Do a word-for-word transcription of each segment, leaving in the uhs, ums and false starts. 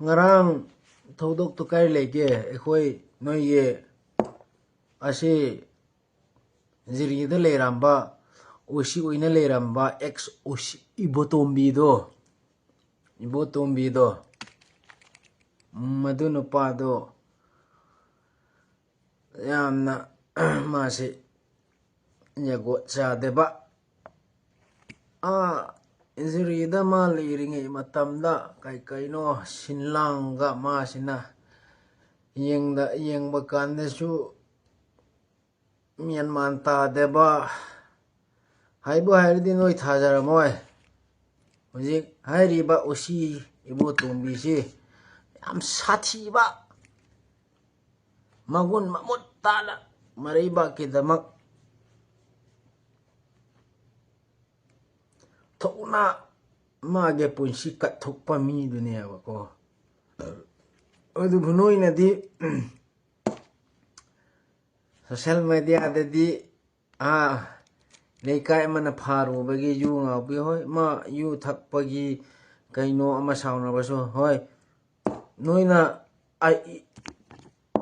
ꯉꯔꯥꯡ ꯊꯧꯗꯣꯛꯇꯨ ꯀꯥꯏ ꯂꯩꯒꯦ? ꯑꯩꯈꯣꯏ ꯅꯣꯏꯒꯤ ꯑꯁꯤ ꯖꯤꯔꯤꯗ ꯂꯩꯔꯝꯕ, ꯑꯣꯏꯁꯤ ꯑꯣꯏꯅ ꯂꯩꯔꯝꯕ ꯑꯦꯛꯁ ꯑꯣꯏꯁꯤ ꯏꯕꯣꯇꯣꯝꯕꯤꯗꯣ, ꯏꯕꯣꯇꯣꯝꯕꯤꯗꯣ, ꯃꯗꯨ ꯅꯨꯄꯥꯗꯣ ꯌꯥꯝꯅ ꯃꯥꯁꯤ ꯖꯒꯣꯠ ꯆꯥꯗꯦꯕ꯫ ꯑꯥ, ꯏꯟꯖꯨꯔꯤꯗ ꯃꯥ ꯂꯩꯔꯤꯉꯩ ꯃꯇꯝꯗ ꯀꯩ ꯀꯩꯅꯣ ꯁꯤꯟ ꯂꯥꯡꯒ ꯃꯥꯁꯤꯅ ꯌꯦꯡꯗ-, ꯌꯦꯡꯕ ꯀꯥꯟꯗꯁꯨ ꯃꯦꯟ ꯃꯥꯟ ꯇꯥꯗꯦꯕ꯫ ꯍꯥꯏꯕꯨ ꯍꯥꯏꯔꯗꯤ ꯅꯣꯏ ꯊꯥꯖꯔꯝꯃꯣꯏ꯫ ꯍꯧꯖꯤꯛ ꯍꯥꯏꯔꯤꯕ ꯎꯁꯤ ꯏꯕꯣꯇꯣꯝꯕꯤꯁꯤ ꯌꯥꯝ ꯁꯥꯊꯤꯕ, ꯃꯒꯨꯟ ꯃꯃꯨꯠ ꯇꯥꯅ ꯃꯔꯩꯕꯥꯛꯀꯤꯗꯃꯛ ꯊꯧꯅꯥ, ꯃꯥꯒꯤ ꯄꯨꯟꯁꯤ ꯀꯠꯊꯣꯛꯄ ꯃꯤꯗꯨꯅꯦꯕꯀꯣ꯫ ꯑꯗꯨꯕꯨ ꯅꯣꯏꯅꯗꯤ social mediaꯗꯗꯤ, ꯑꯥ, ꯂꯩꯀꯥꯏ ꯑꯃꯅ ꯐꯥꯔꯨꯕꯒꯤ ꯌꯨ ꯉꯥꯎꯕꯤ, ꯍꯣꯏ, ꯃꯥ ꯌꯨ ꯊꯛꯄꯒꯤ ꯀꯩꯅꯣ ꯑꯃ ꯁꯥꯎꯅꯕꯁꯨ, ꯍꯣꯏ, ꯅꯣꯏꯅ, ꯑ, ꯏ-,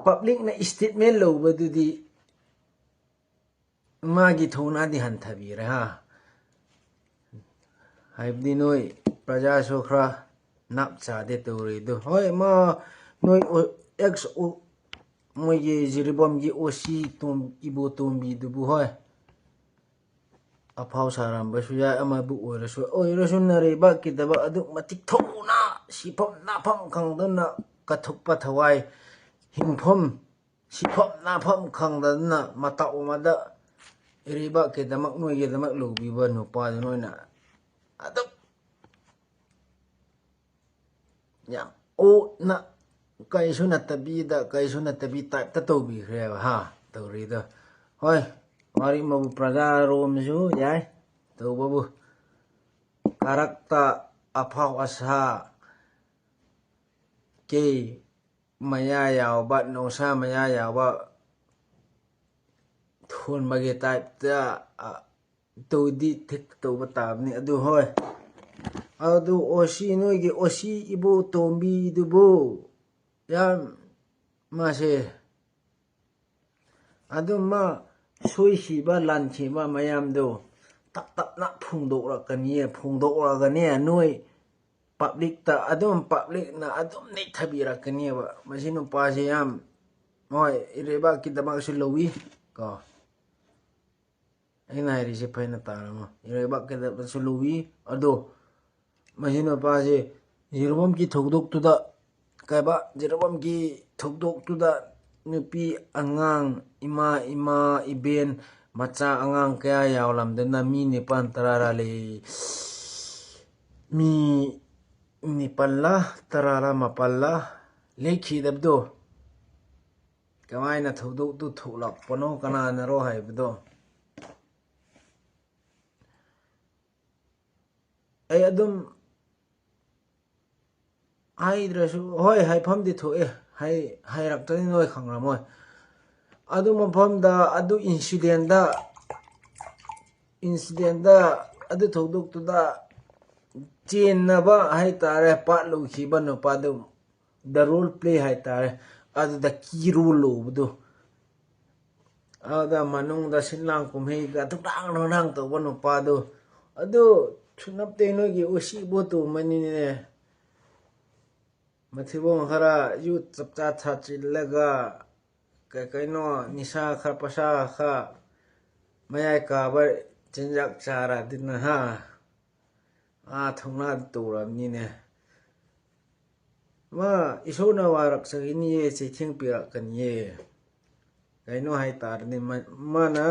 publicꯅ statement ꯂꯧꯕꯗꯨꯗꯤ ꯃꯥꯒꯤ ꯊꯧꯅꯥꯗꯤ ꯍꯟꯊꯕꯤꯔꯦ, ꯍꯥ? ꯍꯥꯏꯕꯗꯤ ꯅꯣꯏ ꯄ꯭ꯔꯖꯥꯁꯨ ꯈꯔ ꯅꯥꯞ ꯆꯥꯗꯦ ꯇꯧꯔꯤꯗꯨ꯫ ꯍꯣꯏ, ꯃꯥ, ꯅꯣꯏ ꯑꯣ-, ex ꯑꯣ-, ꯃꯣꯏꯒꯤ ꯖꯤꯔꯤꯕꯥꯝꯒꯤ OC ꯇꯣꯝ-, ꯏꯕꯣꯇꯣꯝꯕꯤꯗꯨꯕꯨ, ꯍꯣꯏ, ꯑꯐꯥꯎ ꯁꯥꯔꯝꯕꯁꯨ ꯌꯥꯏ, ꯑꯃꯕꯨ ꯑꯣꯏꯔꯁꯨ, ꯑꯣꯏꯔꯁꯨ ꯅꯥꯔꯩꯕꯥꯛꯀꯤꯗꯃꯛ ꯑꯗꯨꯛ ꯃꯇꯤꯛ ꯊꯧꯅ, ꯁꯤꯐꯝ ꯅꯥꯐꯝ ꯈꯪꯗꯅ ꯀꯠꯊꯣꯛꯄ ꯊꯋꯥꯏ, ꯍꯤꯡꯐꯝ, ꯁꯤꯐꯝ ꯅꯥꯐꯝ ꯈꯪꯗꯗꯅ ꯃꯇꯧ ꯑꯃꯗ ꯏꯔꯩꯕꯥꯛꯀꯤꯗꯃꯛ, ꯅꯣꯏꯒꯤꯗꯃꯛ ꯂꯨꯕꯤꯕ ꯅꯨꯄꯥꯗꯨ ꯅꯣꯏꯅ ꯑꯗꯨꯛ ꯌꯥꯝ ꯑꯣꯠꯅ ꯀꯩꯁꯨ ꯅꯠꯇꯕꯤꯗ, ꯀꯩꯁꯨ ꯅꯠꯇꯕꯤ typeꯇ ꯇꯧꯕꯤꯈ꯭ꯔꯦꯕ, ꯍꯥ, ꯇꯧꯔꯤꯗꯣ꯫ ꯍꯣꯏ, ꯋꯥꯔꯤ ꯑꯃꯕꯨ ꯄ꯭ꯔꯖꯥꯔꯣꯝꯁꯨ ꯌꯥꯏ ꯇꯧꯕꯕꯨ, ꯀꯥꯔꯛꯇ ꯑꯐꯥꯎ ꯑꯁꯥ ꯀꯦ ꯃꯌꯥ ꯌꯥꯎꯕ, ꯅꯨꯡꯁꯥ ꯃꯌꯥ ꯌꯥꯎꯕ ꯊꯣꯟꯕꯒꯤ typeꯇ, ꯑ, ꯇꯧꯗꯤ ꯊꯤꯛ ꯇꯧꯕ ꯇꯥꯕꯅꯤ꯫ ꯑꯗꯨ ꯍꯣꯏ, ꯑꯗꯨ ꯑꯣꯁꯤ, ꯅꯣꯏꯒꯤ ꯑꯣꯁꯤ ꯏꯕꯣ ꯇꯣꯝꯕꯤꯗꯨꯕꯨ ꯌꯥꯝ ꯃꯥꯁꯦ ꯑꯗꯨꯝ ꯃꯥ ꯁꯣꯏꯈꯤꯕ ꯂꯥꯟꯈꯤꯕ ꯃꯌꯥꯝꯗꯣ ꯇꯞ ꯇꯞꯅ ꯐꯣꯡꯗꯣꯛꯂꯛꯀꯅꯤꯌꯦ꯫ ꯐꯣꯡꯗꯣꯛꯂꯒꯅꯦ ꯅꯣꯏ ꯄꯕ꯭ꯂꯤꯛꯇ ꯑꯗꯨꯝ, ꯄꯕ꯭ꯂꯤꯛꯅ ꯑꯗꯨꯝ ꯅꯩꯊꯕꯤꯔꯛꯀꯅꯦꯕ꯫ ꯃꯁꯤ ꯅꯨꯄꯥꯁꯦ ꯌꯥꯝ, ꯍꯣꯏ, ꯏꯔꯩꯕꯥꯛꯀꯤꯗꯃꯛꯁꯨ ꯂꯧꯏ ꯀꯣ꯫ ꯑꯩꯅ ꯍꯥꯏꯔꯤꯁꯦ ꯐꯖꯅ ꯇꯥꯔꯝꯃꯣ꯫ ꯏꯔꯩꯕꯥꯛꯀꯤꯗꯃꯛꯁꯨ ꯂꯧꯏ꯫ ꯑꯗꯣ ꯃꯁꯤ ꯅꯨꯄꯥꯁꯦ ꯖꯦꯔꯣꯕꯝꯒꯤ ꯊꯧꯗꯣꯛꯇꯨꯗ, ꯀꯩꯕ, ꯖꯦꯔꯣꯕꯝꯒꯤ ꯊꯧꯗꯣꯛꯇꯨꯗ ꯅꯨꯄꯤ, ꯑꯉꯥꯡ, ꯏꯃꯥ, ꯏꯃꯥ, ꯏꯕꯦꯟ, ꯃꯆꯥ, ꯑꯉꯥꯡ ꯀꯌꯥ ꯌꯥꯎꯂꯝꯗꯅ ꯃꯤ ꯅꯤꯄꯥꯟ ꯇꯔꯥꯔ ꯂꯩ, ꯃꯤ ꯅꯤꯄꯥꯜꯂ ꯇꯔꯥꯔ ꯃꯥꯄꯜꯂ ꯂꯩꯈꯤꯗꯕꯗꯣ ꯀꯃꯥꯏꯅ ꯊꯧꯗꯣꯛꯇꯨ ꯊꯣꯛꯂꯛꯄꯅꯣ, ꯀꯅꯥꯅꯔꯣ ꯍꯥꯏꯕꯗꯣ ꯑꯩ ꯑꯗꯨꯝ ꯍꯥꯏꯗ꯭ꯔꯁꯨ, ꯍꯣꯏ, ꯍꯥꯏꯐꯝꯗꯤ ꯊꯣꯛꯑꯦ, ꯍꯥꯏ-, ꯍꯥꯏꯔꯛꯇ꯭ꯔꯗꯤ ꯅꯣꯏ ꯈꯪꯔꯝꯃꯣꯏ꯫ ꯑꯗꯨ ꯃꯐꯝꯗ, ꯑꯗꯨ ꯏꯟꯁꯤꯗꯦꯟꯗ, ꯏꯟꯁꯤꯗꯦꯟꯗ, ꯑꯗꯨ ꯊꯧꯗꯣꯛꯇꯨꯗ ꯆꯦꯟꯅꯕ ꯍꯥꯏꯇꯥꯔꯦ, ꯄꯥꯠ ꯂꯧꯈꯤꯕ ꯅꯨꯄꯥꯗꯨ, ꯗ ꯔꯣꯜ ꯄ꯭ꯂꯦ ꯍꯥꯏꯇꯥꯔꯦ, ꯑꯗꯨꯗ ꯀꯤ ꯔꯣꯜ ꯂꯧꯕꯗꯨ, ꯑꯗꯨꯗ ꯃꯅꯨꯡꯗ ꯁꯤꯟꯂꯥꯡ ꯀꯨꯝꯍꯩꯒ ꯗꯨꯡꯗꯥꯡ ꯗꯨꯡꯗꯥꯡ ꯇꯧꯕ ꯅꯨꯄꯥꯗꯨ, ꯑꯗꯨ ꯁꯨꯅꯞꯇꯦ ꯅꯣꯏꯒꯤ ꯎꯁꯤ ꯕꯣꯇꯣ ꯃꯅꯤꯅꯦ꯫ ꯃꯊꯤꯕꯣꯡ ꯈꯔ ꯌꯨ ꯆꯞꯆꯥ ꯊꯥꯆꯤꯜꯂꯒ, ꯀꯩ ꯀꯩꯅꯣ ꯅꯤꯁꯥ ꯈꯔ ꯄꯁꯥ ꯈꯔ ꯃꯌꯥꯏ ꯀꯥꯕ ꯆꯤꯟꯖꯥꯛ ꯆꯥꯔꯗꯤꯅ ꯍꯥ, ꯑꯥ ꯊꯧꯅꯥꯗ ꯇꯧꯔꯕꯅꯤꯅꯦ꯫ ꯃꯥ ꯏꯁꯣꯔꯅ ꯋꯥꯔꯛꯆꯒꯅꯤꯌꯦ, ꯆꯩꯊꯦꯡ ꯄꯤꯔꯛꯀꯅꯤꯌꯦ꯫ ꯀꯩꯅꯣ ꯍꯥꯏꯇꯥꯔꯗꯤ ꯃꯥ-, ꯃꯥꯅ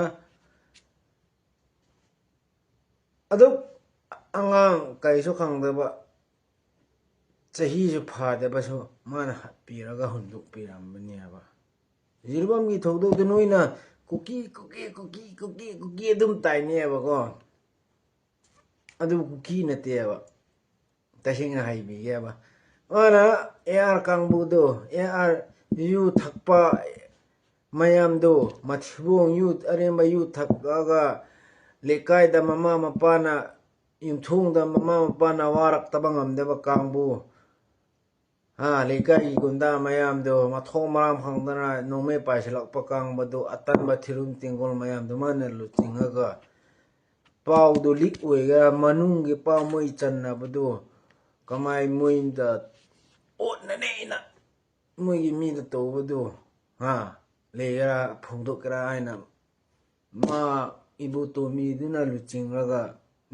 ꯑꯗꯨꯛ ꯑꯉꯥꯡ ꯀꯩꯁꯨ ꯈꯪꯗꯕ, ꯆꯍꯤꯁꯨ ꯐꯥꯗꯕꯁꯨ ꯃꯥꯅ ꯍꯥꯠꯄꯤꯔꯒ ꯍꯨꯟꯗꯣꯛꯄꯤꯔꯝꯕꯅꯦꯕ꯫ ꯖꯤꯔꯤꯕꯥꯝꯒꯤ ꯊꯧꯗꯣꯛꯇ ꯅꯣꯏꯅ ꯀꯨꯀꯤ, ꯀꯨꯀꯤ, ꯀꯨꯀꯤ, ꯀꯨꯀꯤ, ꯀꯨꯀꯤ ꯑꯗꯨꯝ ꯇꯥꯏꯅꯦꯕꯀꯣ꯫ ꯑꯗꯨ ꯀꯨꯀꯤ ꯅꯠꯇꯦꯕ꯫ ꯇꯁꯦꯡꯅ ꯍꯥꯏꯕꯤꯒꯦꯕ꯫ ꯃꯥꯅ ꯑꯦ ꯑꯥꯔ ꯀꯥꯡꯕꯨꯗꯣ, ꯑꯦ ꯑꯥꯔ ꯌꯨ ꯊꯛꯄ ꯃꯌꯥꯝꯗꯣ, ꯃꯊꯤꯕꯣꯡ ꯌꯨ, ꯑꯔꯦꯝꯕ ꯌꯨ ꯊꯛꯑꯒ ꯂꯩꯀꯥꯏꯗ ꯃꯃꯥ ꯃꯄꯥꯅ ꯌꯨꯝꯊꯣꯡꯗ ꯃꯃꯥ ꯃꯄꯥꯅ ꯋꯥꯔꯛꯇꯕ ꯉꯝꯗꯕ ꯀꯥꯡꯕꯨ, ꯍꯥ, ꯂꯩꯀꯥꯏꯒꯤ ꯒꯨꯟꯗꯥ ꯃꯌꯥꯝꯗꯣ ꯃꯊꯣꯡ ꯃꯔꯥꯡ ꯈꯪꯗꯅ ꯅꯣꯡꯃꯩ ꯄꯥꯏꯁꯤꯜꯂꯛꯄ ꯀꯥꯡꯕꯗꯨ ꯑꯇꯟꯕ ꯊꯤꯔꯨꯝ ꯇꯤꯡꯒꯣꯜ ꯃꯌꯥꯝꯗꯨ ꯃꯥꯅ ꯂꯨꯆꯤꯡꯉꯒ ꯄꯥꯎꯗꯨ ꯂꯤꯛ ꯑꯣꯏꯒꯦꯔꯥ, ꯃꯅꯨꯡꯒꯤ ꯄꯥꯎ ꯃꯣꯏ ꯆꯟꯅꯕꯗꯨ ꯀꯃꯥꯏ ꯃꯣꯏꯗ ꯑꯣꯠꯅꯅꯦꯅ ꯃꯣꯏꯒꯤ ꯃꯤꯗ ꯇꯧꯕꯗꯨ, ꯍꯥ, ꯂꯩꯒꯦꯔꯥ ꯐꯣꯡꯗꯣꯛꯀꯦꯔꯥ ꯍꯥꯏꯅ ꯃꯥ ꯏꯕꯣꯇꯣꯝꯕꯤꯗꯨꯅ ꯂꯨꯆꯤꯡꯂꯒ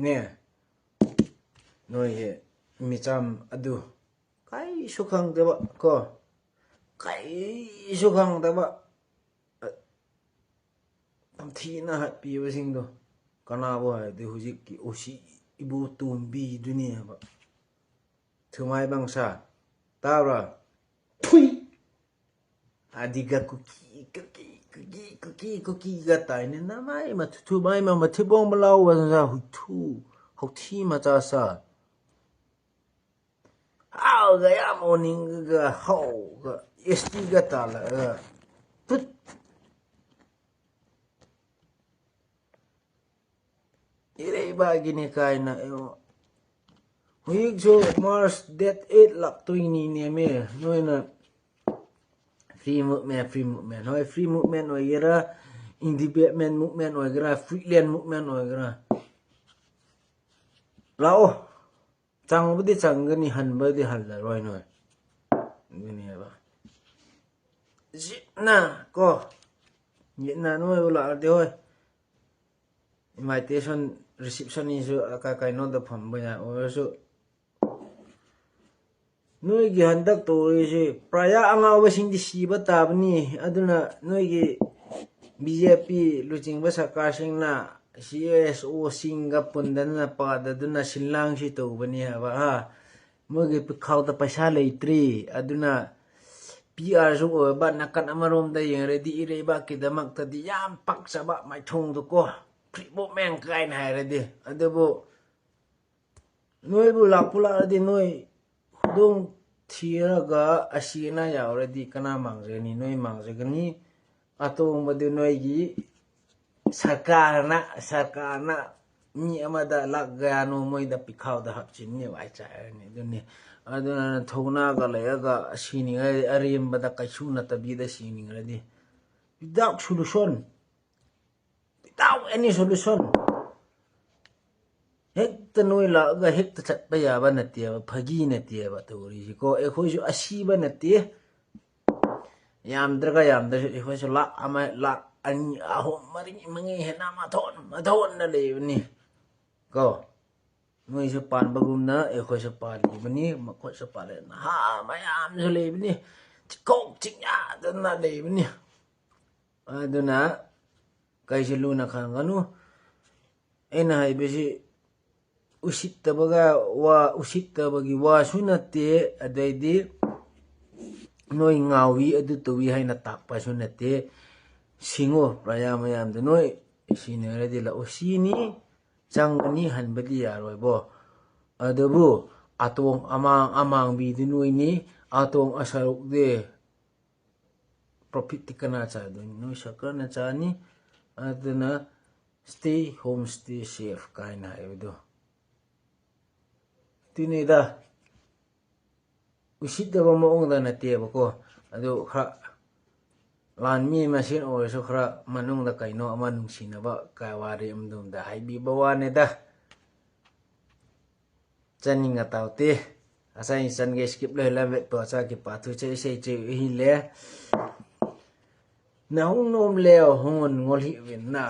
ꯅꯦ, ꯅꯣꯏꯒꯤ ꯃꯤꯆꯝ ꯑꯗꯨ ꯀꯩꯁꯨ ꯈꯪꯗꯕ ꯀꯣ, ꯀꯩꯁꯨ ꯈꯪꯗꯕ, ꯑ, ꯇꯝꯊꯤꯅ ꯍꯥꯠꯄꯤꯕꯁꯤꯡꯗꯣ ꯀꯅꯥꯕꯨ ꯍꯥꯏꯔꯗꯤ ꯍꯧꯖꯤꯛꯀꯤ ꯎꯁꯤ ꯏꯕꯣꯇꯣꯝꯕꯤꯗꯨꯅꯦꯕ꯫ ꯊꯨꯃꯥꯏꯕꯪꯁꯥ, ꯇꯥꯕ꯭ꯔꯥ? ꯊꯨꯏ! ꯑꯗꯤꯒ ꯀꯨꯀꯤ, ꯀꯨꯀꯤ, ꯀꯨꯀꯤ, ꯀꯨꯀꯤ, ꯀꯨꯀꯤꯒ ꯇꯥꯏꯅꯦ꯫ ꯅꯃꯥꯏ ꯃꯊꯨ-, ꯊꯨꯃꯥꯏ ꯃ-, ꯃꯊꯤꯕꯣꯡ ꯃꯂꯥꯎꯕ ꯅꯖꯥ ꯍꯨꯏꯊꯨ, ꯍꯧꯊꯤ ꯃꯆꯥ ꯁꯥ꯫ ꯍꯥꯎꯒ ꯌꯥꯝ ꯑꯣꯅꯤꯡꯒ ꯍꯧꯒ ꯑꯦꯁ ꯇꯤꯒ ꯇꯥꯜꯂꯒ꯫ ꯇꯨꯠ! ꯏꯔꯩꯕꯥꯛꯀꯤꯅꯦ ꯀꯥꯏꯅ, ꯑꯦ, ꯍꯧꯖꯤꯛꯁꯨ March date eight ꯂꯥꯛꯇꯣꯏꯅꯤꯅꯦ ꯃꯦ꯫ ꯅꯣꯏꯅ free movement, free movement, ꯍꯣꯏ, free movement ꯑꯣꯏꯒꯦꯔꯥ, independent movement ꯑꯣꯏꯒꯦꯔꯥ, freeland movement ꯑꯣꯏꯒꯦꯔꯥ, ꯂꯥꯛꯑꯣ꯫ ꯆꯪꯕꯨꯗꯤ ꯆꯪꯒꯅꯤ, ꯍꯟꯕꯗꯤ ꯍꯜꯂꯔꯣꯏ ꯅꯣꯏ꯫ ꯑꯗꯨꯅꯦꯕ꯫ ꯖꯤꯠꯅ ꯀꯣ, ꯖꯤꯠꯅ ꯅꯣꯏꯕꯨ ꯂꯥꯛꯑꯗꯤ ꯍꯣꯏ, invitation, reception ꯏꯁꯨ ꯀ-, ꯀꯩꯅꯣꯗ ꯐꯝꯕ ꯌꯥꯏ꯫ ꯑꯣꯏꯔꯁꯨ ꯅꯣꯏꯒꯤ ꯍꯟꯗꯛ ꯇꯧꯔꯤꯁꯤ ꯄ꯭ꯔꯖꯥ ꯑꯉꯥꯎꯕꯁꯤꯡꯗꯤ ꯁꯤꯕ ꯇꯥꯕꯅꯤ꯫ ꯑꯗꯨꯅ ꯅꯣꯏꯒꯤ ꯕꯤ ꯖꯦ ꯄꯤ ꯂꯨꯆꯤꯡꯕ ꯁꯔꯀꯥꯔꯁꯤꯡꯅ ꯁꯤ ꯑꯦꯁ ꯑꯣꯁꯤꯡꯒ ꯄꯨꯟꯗꯅ ꯄꯥꯗꯗꯨꯅ ꯁꯤꯟꯂꯥꯡꯁꯤ ꯇꯧꯕꯅꯤ ꯍꯥꯏꯕ, ꯍꯥ? ꯃꯣꯏꯒꯤ ꯄꯤꯈꯥꯎꯗ ꯄꯩꯁꯥ ꯂꯩꯇ꯭ꯔꯤ꯫ ꯑꯗꯨꯅ ꯄꯤ ꯑꯥꯔꯁꯨ ꯑꯣꯏꯕ ꯅꯥꯀꯟ ꯑꯃꯔꯣꯝꯗ ꯌꯦꯡꯔꯗꯤ ꯏꯔꯩꯕꯥꯛꯀꯤꯗꯃꯛꯇꯗꯤ ꯌꯥꯝ ꯄꯥꯛꯆꯕ ꯃꯥꯏꯊꯣꯡꯗꯨꯀꯣ, free movement ꯀꯥꯏꯅ ꯍꯥꯏꯔꯗꯤ꯫ ꯑꯗꯨꯕꯨ ꯅꯣꯏꯕꯨ ꯂꯥꯛꯄꯨ ꯂꯥꯛꯑꯗꯤ ꯅꯣꯏ ꯈꯨꯗꯣꯡ ꯊꯤꯔꯒ ꯑꯁꯤ ꯑꯅꯥ ꯌꯥꯎꯔꯗꯤ ꯀꯅꯥ ꯃꯥꯡꯖꯒꯅꯤ? ꯅꯣꯏ ꯃꯥꯡꯖꯒꯅꯤ꯫ ꯑꯇꯣꯡꯕꯗꯨ ꯅꯣꯏꯒꯤ ꯁꯔꯀꯥꯔꯅ, ꯁꯔꯀꯥꯔꯅ ꯃꯤ ꯑꯃꯗ ꯂꯥꯛ ꯀꯌꯥꯅꯣ ꯃꯣꯏꯗ ꯄꯤꯈꯥꯎꯗ ꯍꯥꯞꯆꯤꯟꯅꯦꯕ ꯍꯥꯏꯇꯥꯔꯦꯅꯦ꯫ ꯑꯗꯨꯅꯤ, ꯑꯗꯨꯅ ꯊꯧꯅꯥꯒ ꯂꯩꯔꯒ ꯁꯤꯅꯤꯡꯉꯥꯏ, ꯑꯔꯦꯝꯕꯗ ꯀꯩꯁꯨ ꯅꯠꯇꯕꯤꯗ ꯁꯤꯅꯤꯡꯉꯗꯤ, without solution, without any solution, ꯍꯦꯛꯇ ꯅꯣꯏ ꯂꯥꯛꯑꯒ ꯍꯦꯛꯇ ꯆꯠꯄ ꯌꯥꯕ ꯅꯠꯇꯦꯕ, ꯐꯥꯒꯤ ꯅꯠꯇꯦꯕ ꯇꯧꯔꯤꯁꯤꯀꯣ꯫ ꯑꯩꯈꯣꯏꯁꯨ ꯑꯁꯤꯕ ꯅꯠꯇꯦ, ꯌꯥꯝꯗ꯭ꯔꯒ ꯌꯥꯝꯗ꯭ꯔꯁꯨ ꯑꯩꯈꯣꯏꯁꯨ ꯂꯥꯛ ꯑꯃ, ꯂꯥꯛ ꯑꯅꯤ, ꯑꯍꯨꯝ, ꯃꯔꯤ, ꯃꯉꯥ ꯍꯦꯟꯅ ꯃꯊꯣꯟ ꯃꯊꯣꯟꯅ ꯂꯩꯕꯅꯤ ꯀꯣ꯫ ꯅꯣꯏꯁꯨ ꯄꯥꯟꯕꯒꯨꯝꯅ ꯑꯩꯈꯣꯏꯁꯨ ꯄꯥꯜꯂꯤꯕꯅꯤ, ꯃꯈꯣꯏꯁꯨ ꯄꯥꯜꯂꯤ, ꯅꯍꯥ ꯃꯌꯥꯝꯁꯨ ꯂꯩꯕꯅꯤ, ꯆꯤꯀꯧ ꯆꯤꯡꯌꯥꯗꯅ ꯂꯩꯕꯅꯤ꯫ ꯑꯗꯨꯅ ꯀꯩꯁꯨ ꯂꯨꯅ ꯈꯟꯒꯅꯨ꯫ ꯑꯩꯅ ꯍꯥꯏꯕꯁꯤ ꯎꯁꯤꯠꯇꯕꯒ ꯋꯥ, ꯎꯁꯤꯠꯇꯕꯒꯤ ꯋꯥꯁꯨ ꯅꯠꯇꯦ, ꯑꯗꯩꯗꯤ ꯅꯣꯏ ꯉꯥꯎꯏ, ꯑꯗꯨ ꯇꯧꯏ ꯍꯥꯏꯅ ꯇꯥꯛꯄꯁꯨ ꯅꯠꯇꯦ꯫ ꯁꯤꯡꯉꯣ, ꯄ꯭ꯔꯖꯥ ꯃꯌꯥꯝꯗ ꯅꯣꯏ ꯁꯤꯅꯔꯗꯤ ꯂꯥꯛꯑꯣ꯫ ꯁꯤꯅꯤ, ꯆꯪꯒꯅꯤ, ꯍꯟꯕꯗꯤ ꯌꯥꯔꯣꯏꯕꯣ꯫ ꯑꯗꯨꯕꯨ ꯑꯇꯣꯡ ꯑꯃꯥꯡ, ꯑꯃꯥꯡꯕꯤꯗꯤ ꯅꯣꯏꯅꯤ, ꯑꯇꯣꯡ ꯑꯁꯔꯨꯛꯗꯤ profitꯇꯤ ꯀꯅꯥ ꯆꯥꯗꯣꯏꯅꯤ? ꯅꯣꯏ ꯁꯔꯀꯥꯔꯅ ꯆꯥꯅꯤ꯫ ꯑꯗꯨꯅ stay home, stay safe ꯀꯥꯏꯅ ꯍꯥꯏꯕꯗꯣ꯫ ꯑꯗꯨꯅꯤꯗ꯫ ꯎꯁꯤꯠꯇꯕ ꯃꯑꯣꯡꯗ ꯅꯠꯇꯦꯕꯀꯣ꯫ ꯑꯗꯨ ꯈꯔ ꯂꯥꯟꯃꯤ ꯃꯁꯦꯟ ꯑꯣꯏꯔꯁꯨ ꯈꯔ ꯃꯅꯨꯡꯗ ꯀꯩꯅꯣ ꯑꯃ ꯅꯨꯡꯁꯤꯅꯕ ꯀ-, ꯋꯥꯔꯤ ꯑꯃꯗꯣꯝꯗ ꯍꯥꯏꯕꯤꯕ ꯋꯥꯅꯤꯗ꯫ ꯆꯥꯅꯤꯡꯉ ꯇꯥꯎꯇꯦ꯫ ꯑꯁꯥꯏ ꯆꯟꯒꯦ skip ꯂꯩ ꯂꯕꯦꯠꯇꯣ ꯑꯆꯥ ꯀꯤ ꯄꯥꯊꯨ ꯆꯩ ꯏꯁꯩ ꯆꯩ ꯏꯍꯤꯜꯂꯦ꯫ ꯅꯍꯨꯝ ꯅꯣꯝ ꯂꯦ ꯍꯣꯡ ꯉꯣꯜꯍꯤ ꯋꯤꯟꯅ꯫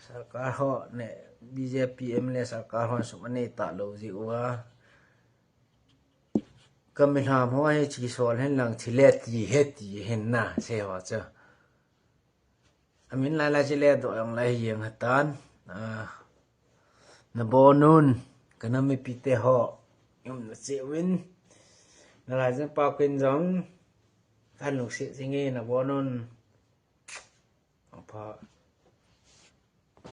ꯁꯔꯀꯥꯔ ꯍꯣ ꯅꯦ, BJP MLA ꯁꯔꯀꯥꯔ ꯍꯣ ꯁꯨꯃꯅꯦ ꯇꯥꯂꯣ ꯖꯤ ꯎꯋꯥ꯫ ꯀꯃꯤꯂꯥ ꯃꯣꯏ ꯆꯤꯀꯤ ꯁꯣꯜ ꯍꯦꯟ ꯂꯪ ꯊꯤꯂꯦ ꯇꯤ ꯍꯦ ꯇꯤ ꯍꯦꯟꯅ ꯁꯦ ꯍꯣ ꯆ꯫ ꯑꯃꯤꯟ ꯂꯥꯏ ꯂꯥꯏ ꯆꯤꯂꯦ ꯗꯣ ꯌꯥꯡ ꯂꯥꯏ ꯌꯦꯡ ꯍꯇꯥꯟ꯫ ꯑ, ꯅꯕꯣꯅꯨꯟ, ꯀꯅꯝ ꯃꯤ ꯄꯤꯇꯦ ꯍꯣ, ꯌꯨꯝ ꯅ ꯆꯦ ꯋꯤꯟ꯫ ꯅꯂꯥꯏꯖꯟ ꯄꯥꯎ ꯀꯤꯟ ꯖꯪ, ꯀꯟ ꯅꯨꯡꯁꯤꯠ ꯆꯤꯡꯉꯤ ꯅꯕꯣꯅꯨꯟ꯫ ꯑꯐ